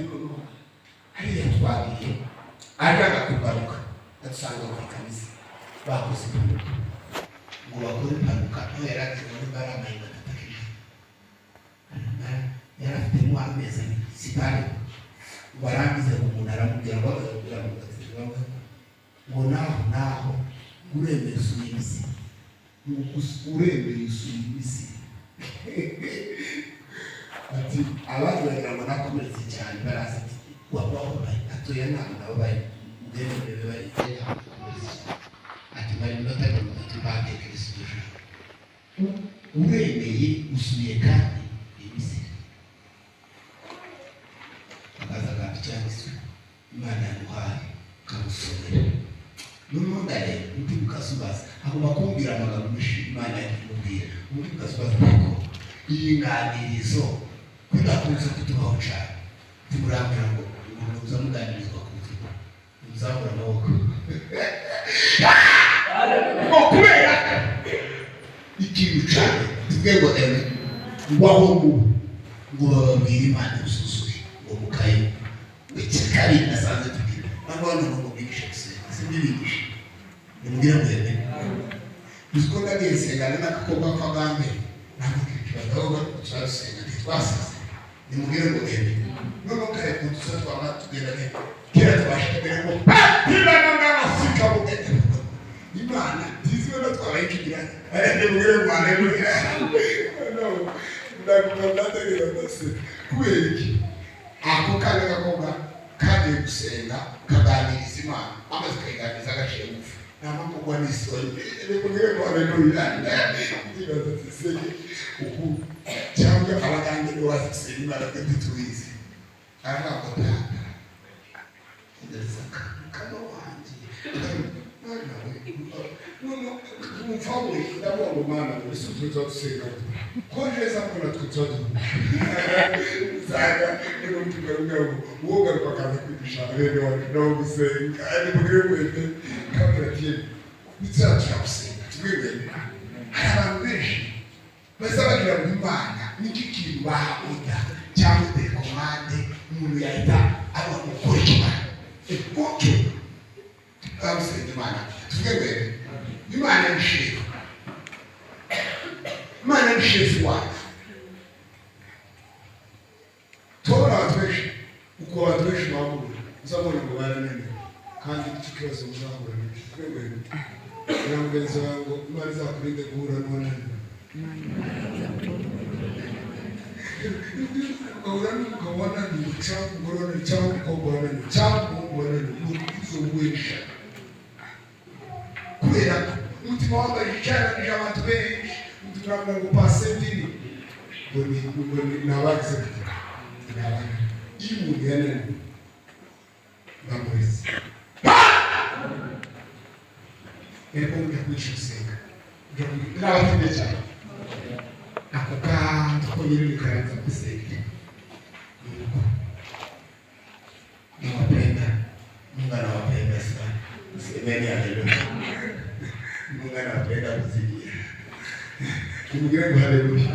Noneho hariya twagiye ashaka kugaruka adusanga ku ikanisa bakoze impanuka, ngo bakore impanuka aho yari ageze muri bare amahinga atatu akije yari afitemo amezi 2 sitari, ngo arangize ngo umuntu aramubwira ngo aramubwira ngo naho naho uremeye usuye Misiri, uremeye usuye Misiri. Ati abandi bagira ngo nakomeretse cyane, baraza ati wababaye atoya ntabwo nababaye mugende murebe bari ati bari iminota 30 batekereza iryo joro uremeye usuye kandi Misiri. Akaza agamba icyanditswe Imana yamuhaye kamusomera, noneho ndareba umutima ukasubaza agomba kumbwira amagambo menshi Imana yakumubwira, umutima ukasubaza ariko iyi nganirizo kudakunze kutubaho cyane timurambwira ngo umuntu uzamuganirizwa ku mutima muzamura amaboko ngo kubera ikintu cyane tuvuge ngo eme ngo aho ngo bababwire Imana yuzuye ngo mukayo. Icya kabiri nasanze tugira ntabwo hano ngo mbigishe gusenga simbibigishe nimubwire ngo eme uzi ko nagiye nsengana n'agakobwa k'agambe ntabwo kibazo aho turasenga ntitwasize nimubwire ngo eme noneho kare ku dusa twaba tugenda neza kera tubashije mbere ngo patibana n'abasika mugende Imana ntiziwe no twabaye ikigira nimubwire ngo haleluya. Ndaguma ndategereza ndaseka kubera iki ako kana gakobwa kagiye gusenga kaganiriza Imana amaze kayiganiriza agaciye bugufi nta kugwa n'isoni nimubwire ngo haleluya. Ndibaza ati sege uku cyangwa abaganga nibo bazi gusenga Imana twe ntitubizi. Aravuga ngo tata ngereza kano wanjye mwana we noneho umva we ndavuga ngo mwana we si tujya dusenga ko neza mbona tujya duhura usanga niba tugaruka ngo uwo garuka akaza kwigisha bene wacu nawe gusenga nimubwire ngo eme kabwira ati ntituzajya gusenga tubwire. Hari abantu benshi baza bagira ngo Imana nicyo kintu baha cyangwa telekomande umuntu yahita aba gukora Imana kuko abasenga Imana tuvuge ngo Imana ni shefu, Imana ni shefu wacu. Tubona abantu benshi uko abantu benshi bahura uzabona ngo barananiwe kandi icyo kibazo muzahura nacyo. Tuvuge ngo kugira ngo mugenzi wawe ngo Imana izakurinde guhura n'uwananiwe. Ugahura n'umugabo wananiwe cyangwa umugore wananiwe cyangwa umukobwa wananiwe cyangwa umuhungu wananiwe ni kubera ko umutima wambaye icyaranije abantu benshi umutima uravuga ngo pasentiri ngo ni abagize ni abananiwe. Iyo umuntu yananiwe bamuretse rero ujya kwigisha gusenga n'abatinda cyane ako kantu konyine nikaranza gusenga. Nuko nawapenda, Mungu anawapenda sana, semeni haleluya. Mungu anawapenda kuzidia nimubwire ngo haleluya.